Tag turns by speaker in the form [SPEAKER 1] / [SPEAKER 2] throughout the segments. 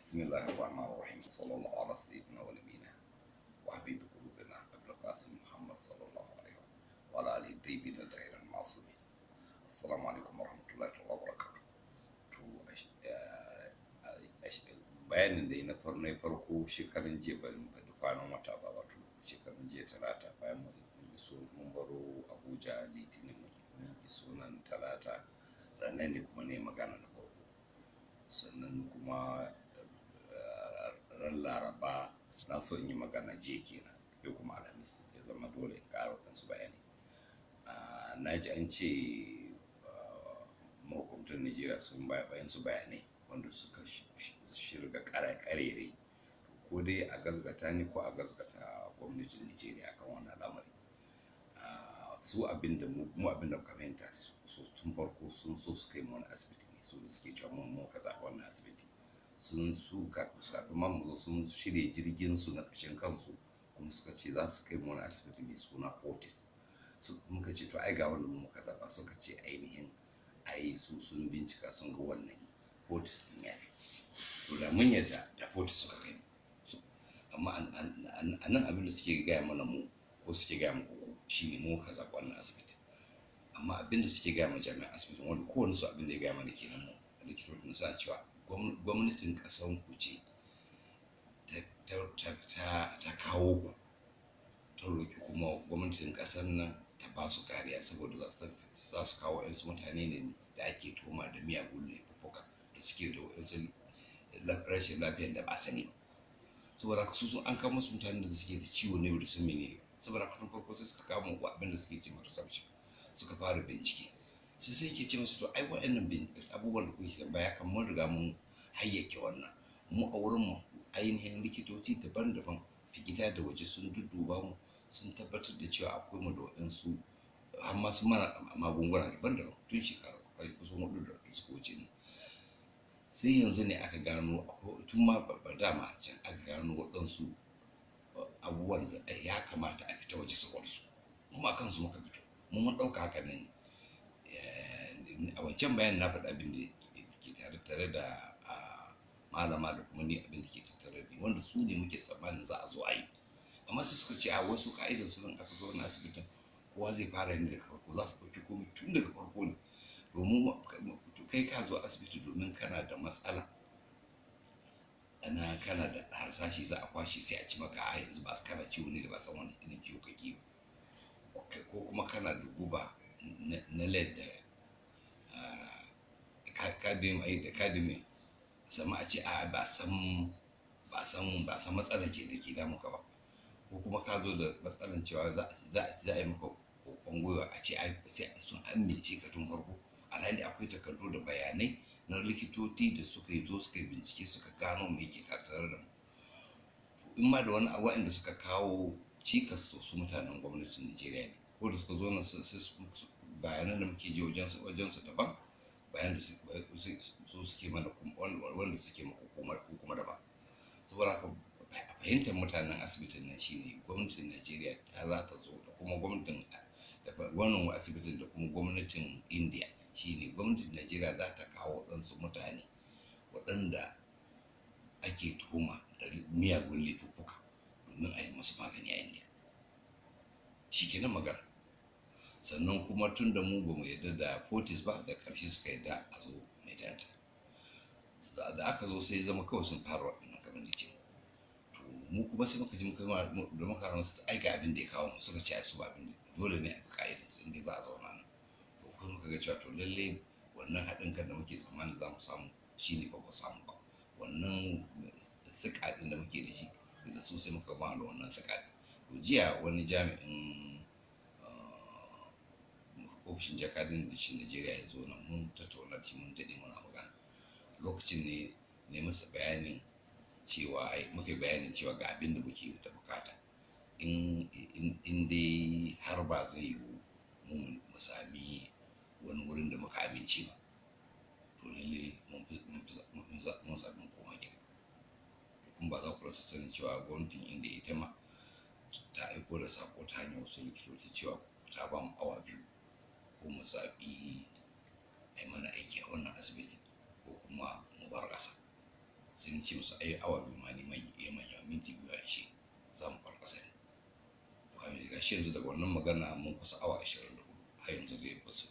[SPEAKER 1] بسم الله الرحمن الرحيم، صلى الله على سيدنا ونبينا وحبيب قلوبنا أبو القاسم محمد صلى الله عليه وعلى آله الطيبين الطاهرين المعصومين. السلام عليكم ورحمة الله وبركاته. To, bayanin da na farko shekarun jiya, ban faɗi kwanan wata ba, wato shekarun jiya Talata, bayan mun iso, mun baro Abuja Litinin, mun iso nan Talata, ranar ne kuma ne magana na farko. Sannan kuma ran Laraba na so in yi magana, jiya kenan, yau kuma Alhamis, ya zama dole in ƙara waɗansu bayani. Na ji an ce mahukuntan Najeriya sun bayan su bayanai wanda suka shirga ƙarere, ko dai a gazgata ni ko a gazgata gwamnatin Najeriya akan wannan al'amari. Su abin da mu abin da muka fahimta, su tun farko sun so su kai mu wani asibiti ne, su da suke cewa mun muka zaɓi wannan asibiti. Sun su kafin ma mu zo sun shirya jirgin su na ƙashin kansu, kuma suka ce za su kai mu wani asibiti mai suna Fortis. Su muka ce, to ai ga wanda mu muka zaɓa. Suka ce ainihin ai su sun bincika sun ga wannan Fortis ɗin ya fi. To, da mun yarda da Fortis suka kai mu. Amma a nan abin da suke gaya mana mu, ko suke gaya muku ku, shine mu muka zaɓi wannan asibiti. Amma abin da suke gaya ma jami'an asibitin, wanda kowanne su abin da ya gaya mana kenan, mu likitocin suna cewa gwamnatin ƙasan ku ce ta kawo ku, ta roƙi kuma gwamnatin ƙasar nan ta ba su kariya, saboda za su kawo waɗansu mutane ne da ake tuhuma da miyagun laifuffuka, da suke da waɗansu rashin lafiyan da ba sani ba. Saboda haka su sun an kawo musu mutanen da suke da ciwo ne da sun menene. Saboda haka tun farko sai suka kawo mu abin da suke ce ma reception, suka fara bincike. Sai ke ce musu, to ai waɗannan abubuwan da kuke tambaya kan mun riga mun hayyake wannan. Mu a wurin mu ainihin likitoci daban-daban a gida da waje sun dudduba mu, sun tabbatar da cewa akwai mu da waɗansu, har ma sun mana magunguna daban-daban tun shekara kusan 4 da suka wuce ne. Sai yanzu ne aka gano, tun ma ba dama a can aka gano waɗansu abubuwan da ya kamata a fita waje saboda su, kuma a kansu muka fito. Mun ɗauka haka ne. A wancan bayan na faɗa abin da ke tare da malama da kuma ni, abin da ke tattare da ni, wanda su ne muke tsammanin za a zo a yi. Amma sai suka ce a wasu ka'idar su aka zo na asibitin, kowa zai fara ne daga farko, za su ɗauki komai tun daga farko ne. Domin kai ka zo asibiti domin kana da matsala ana kana da harsashi za a kwashe, sai a ci maka a yanzu ba kana ciwo ne da ba san wani irin ciwo kake, ko kuma kana da guba na lead da cadmium da cadmium, sama a ce a ba san matsalar ke da ke damun ka ba, ko kuma ka zo da matsalar cewa za a yi maka kokon gwiwa, a ce sai sun amince ka tun farko, alhali akwai takardu da bayanai na likitoci da suka yi zo suka yi bincike, suka gano me ke tattare da mu. In ma da wani waɗanda suka kawo cikas, to su mutanen gwamnatin Najeriya ne. Ko da suka zo nan, bayanan da muke ji wajen su daban, bayan da su suke mana, wanda suke maka kuma daban. Saboda haka a fahimtar mutanen asibitin nan shine gwamnatin Najeriya ta za ta zo da kuma gwamnatin da wannan asibitin da kuma gwamnatin India, shine gwamnatin Najeriya za ta kawo waɗansu mutane waɗanda ake tuhuma da miyagun laifuffuka domin a yi masu magani a India. Shi kenan magana. Sannan kuma tun da mu ba mu yarda da Fortis ba, da ƙarshe suka yarda a zo Medanta. Da aka zo sai zama kawai sun fara waɗannan kamar da ce. To, mu kuma sai muka ji muka da muka rana su ai ga abin da ya kawo mu, suka ce ai su ba abin da dole ne a bi ka'idar su inda za a zauna nan. To, kuma muka ga cewa to lallai wannan haɗin kan da muke tsammanin za mu samu shine ba mu samu ba. Wannan sika ɗin da muke da shi da su, sai muka ba da wannan sika ɗin. To, jiya wani jami'in ofishin jakadin da shi Najeriya ya zo nan, mun tattauna da shi, mun daɗe muna magana. Lokacin ne ne masa bayanin cewa ai muka yi bayanin cewa ga abin da muke da bukata, in dai har ba zai yiwu mu mu sami wani wurin da muka amince ba, to lalle mun sami koma gida. Kuma ba za ku rasa sanin cewa gwamnatin Inda ita ma ta aiko da sako ta hanyar wasu likitoci cewa ta ba mu awa 2, ko mu zaɓi a yi mana aiki a wannan asibiti ko kuma mu bar ƙasa. Sai ni ce musu ai awa 2 ma ni manya minti 2 ya ishe za mu bar ƙasar. Kamin ga shi yanzu daga wannan magana mun kusa awa 24, har yanzu dai ba su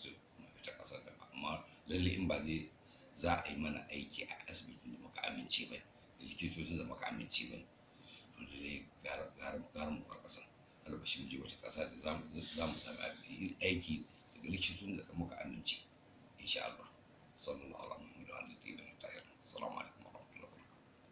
[SPEAKER 1] ce mu fita ƙasar da ba. Amma lalle in ba zai za a yi mana aiki a asibitin da muka amince ba, da likitocin da muka amince ba, to lalle gara mu bar ƙasar, albashi mu je wata ƙasa da za mu sami aiki daga likitocin da muka amince, insha Allah. Sallallahu alaihi wa sallam. Assalamu alaikum.